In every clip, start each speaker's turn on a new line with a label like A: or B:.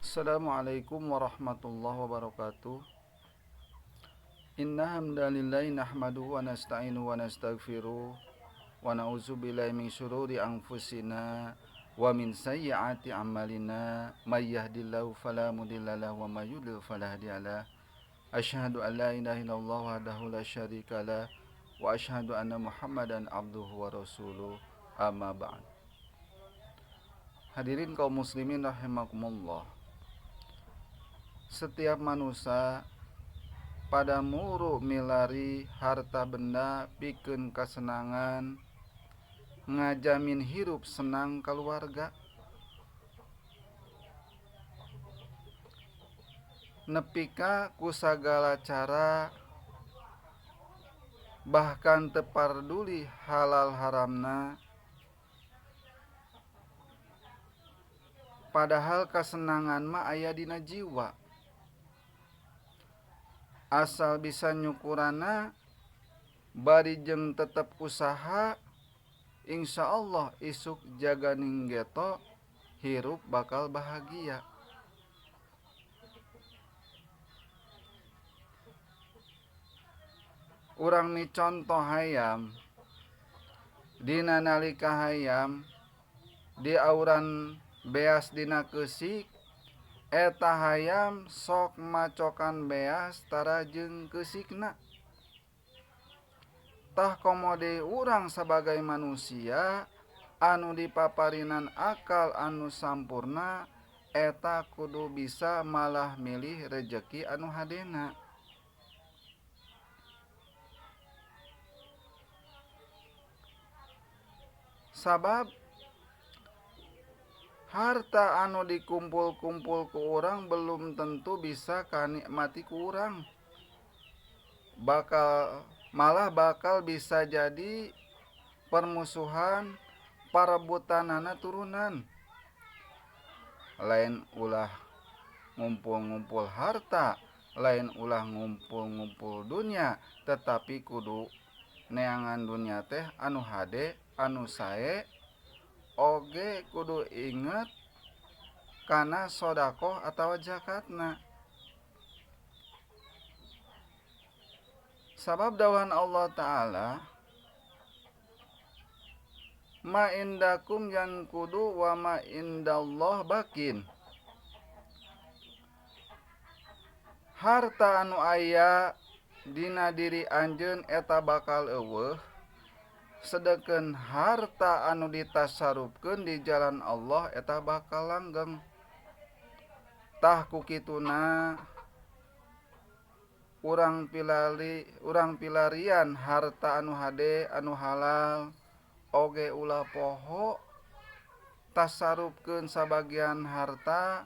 A: Assalamualaikum warahmatullahi wabarakatuh. Inna hamdalillahi nahmaduhu wa nasta'inuhu wa nastaghfiruh wa na'udzubillahi min syururi anfusina wa min sayyiati a'malina may yahdihillahu fala mudhillalah wa may yudlil fala hadiyalah. Asyhadu an la ilaha illallah wahdahu la syarikalah wa asyhadu anna Muhammadan abduhu wa rasuluh. Amma ba'd. Hadirin kaum muslimin rahimakumullah. Setiap manusia pada muru milari harta benda pikeun kasenangan, ngajamin hirup senang keluarga. Nepika ku sagala cara, bahkan teu parduli halal haramna. Padahal kasenangan mah aya dina jiwa. Asal bisa nyukurana bari jeung tetep usaha, insya Allah isuk jaga ninggeto hirup bakal bahagia. Urang mi contoh hayam, dina nalika hayam di auran beas dina keusik, eta hayam sok macokan beas tara jeung keusikna. Tah komo deui urang sabagai manusia anu dipaparinan akal anu sampurna, eta kudu bisa malah milih rejeki anu hadena. Sabab harta anu dikumpul-kumpul ku urang belum tentu bisa kanikmati ku urang. Malah bakal bisa jadi permusuhan, parebutanana turunan. Lain ulah ngumpul-ngumpul harta, lain ulah ngumpul-ngumpul dunia, tetapi kudu neangan dunia teh anu hade, anu sae. Oge kudu inget kana sodakoh atawa zakatna. Sabab dawuhan Allah Ta'ala, ma indakum yankudu wa ma indallah bakin. Harta anu aya dina diri anjeun eta bakal eueuh, sedengkeun harta anu ditasarufkeun di jalan Allah eta bakal langgeng. Tah ku kituna urang pilarian harta anu hade, anu halal, oge ulah poho tasarufkeun sabagian harta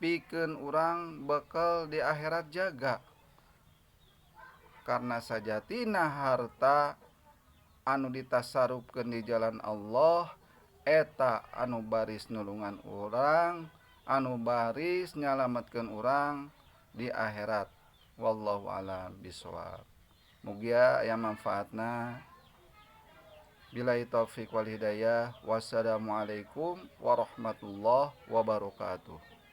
A: pikeun urang bekel di akhirat jaga. Karena sajatina harta anu ditasarufkeun di jalan Allah eta anu baris nulungan urang, anu baris nyalametkeun urang di akhirat. Wallahu a'lam bishawab. Mugia aya manfaatna. Billahi taufik wal hidayah. Wassalamualaikum warahmatullahi wabarakatuh.